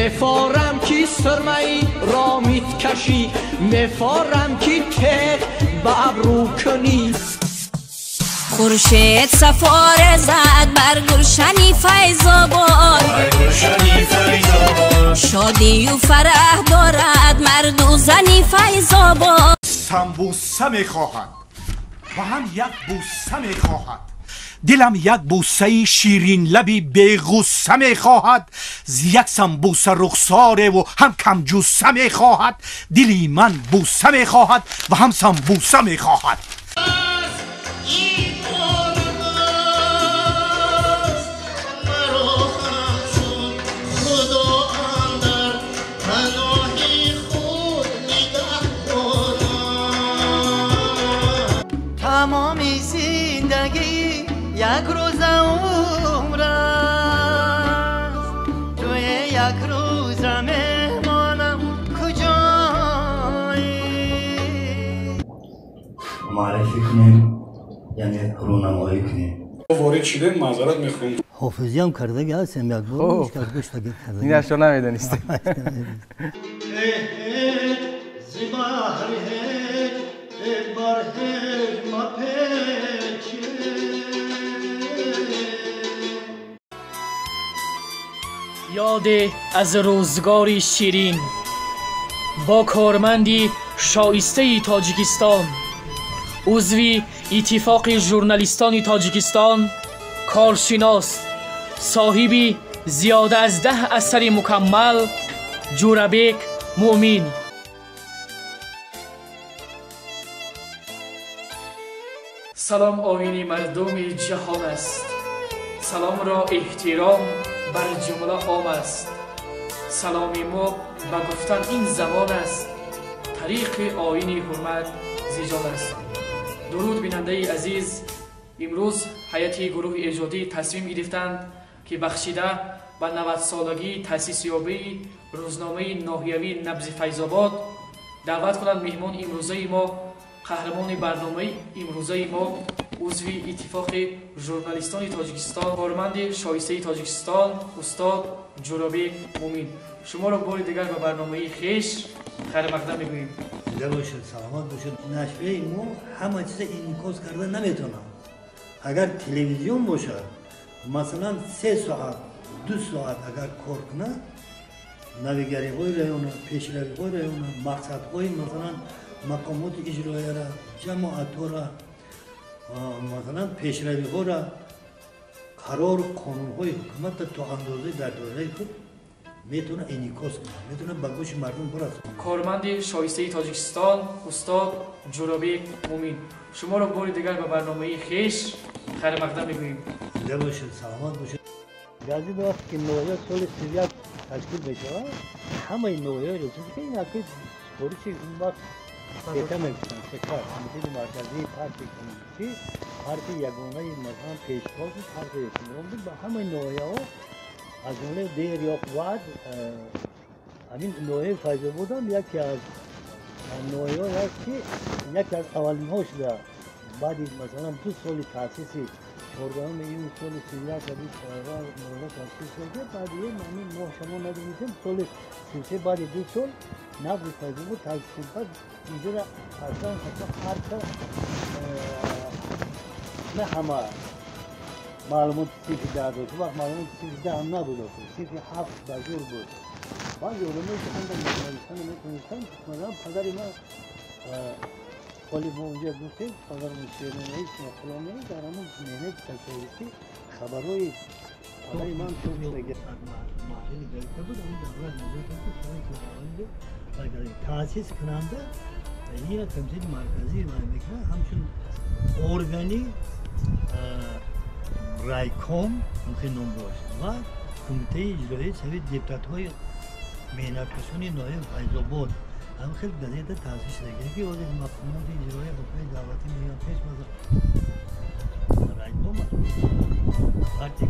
Мефорам ки сирмаи ромит кашӣ, мефорам ки теғ ба абрӯ кунӣ. Хуршед сафоре зад бар гулшани Файзобод, шодию фараҳ дорад марду зани Файзобод. Самбуса мехоҳад ва ҳам як бӯса мехоҳад. Дилам як бӯсаи ширинлаби беғусса мехоҳад. Як самбуса рухсореву ҳам камҷусса мехоҳад. Дили ман бӯса мехоҳад ва ҳам самбуса мехоҳад. Тамоми зиндагӣ як рӯза умр аст, туе як рӯза меҳмонам куҷоӣ? Муаррифӣ кунем, яъне рӯнамоӣ кунем. Ворид шудем, маъзарат мехоҳем. Ҳофизиам кардаги ҳастем, як бор инашро намедонистем. یاد از روزگاری شیرین با کارمندی شایسته تاجیکستان، عضو اتفاق ژورنالیستان تاجیکستان، کارشناس، صاحب زیاده از 10 اثر مکمل، جورابک مؤمن. سلام آیین مردم جهان است، سلام را احترام بر جمله عام است. سلام ما به گفتن این زمان است، طریق آیین حرمت زیجان است. درود بیننده عزیز، امروز هیئت گروه ایجادی تصمیم گرفتند که بخشیده به 90 سالگی تأسیس یابی روزنامه ناحیوی نبض فیض‌آباد دعوت کنند مهمان امروزه ما، قهرمان برنامه امروزه ما، عضو اتفاق ژورنالیستان تاجیکستان، کارمند شایسته تاجیکستان، استاد جورابک مومین. شما را بار دیگر به برنامه خیش خیر مقدم میگوییم. زنده باشید، سلامت باشید. نشریه ما همه چیز انعکاس کرده نمیتونم. اگر تلویزیون باشد مثلا 3 ساعت 2 ساعت اگر کار کنه، نویگری‌های رایانه، پیشروی‌های رایانه، مقصدهای مثلا مقامات اجرایی را، جماعت‌ها را، مثلا پیشروی‌ها را، قرار قانون‌های حکومت تا اندازه در دایره خود میتونه انعکاس کنه، میتونه به گوش مردم برسونه. کارمند شایسته تاجیکستان، استاد جورابک مومین، شما را بار دیگر به برنامه خیش خیر مقدم میگوییم. زنده باشید، سلامت باشید. گازی وقت که نویا سال 31 تشکیل میشود، همه نویا رسید که این اکید سپارش اون وقت سکه میگفتن، سکه کمیته مرکزی پارتی کمونیستی، پارتی یگانه مثلا پیشتاز بود، پارتی اکتماعی بود. به همه نویا ها از جمله دیر یا قواد همین نویه فیض‌آباد هم یکی از نویه هست که یکی از اولین ها شده. بعد مثلا 2 سال تاسیس 14 июн соли 31 ноҳия ташкил шуда, баъди ҳамин моҳ шумо надонистем, соли 33 баъди 2 сол набзи Файзобод таъсис шуд. Баъд инҷоро аслан ҳарта на ҳама маълумоти синфи 10 дошт. Вақт маълумоти синфи 10 ҳам набуд, синфи 7 ба зӯр буд. Баъзе одамое ки хонда метавонистанд, метавонистанд. Масалан падари ман ҳоли мо унҷа гуфтем, падармон шерномаист ва фалонӣ, дар ҳамон меҳнати социалистӣ хабарҳои падари ман чоп шуда. Маҳфили газета буд, ҳамин давлат наҷот буд, таъсис кунанда ина комитети марказӣ мекунад ҳамчун органи райком мумкин ном дошт ва кумитаи иҷроии совети депутатҳои меҳнаткашони ноҳияи Файзобод. Ҳам хел газета таъсис шуда, ки ҳозир мақомоти иҷроии ҳукумати давлатӣ мегӯянд пеш райком партия.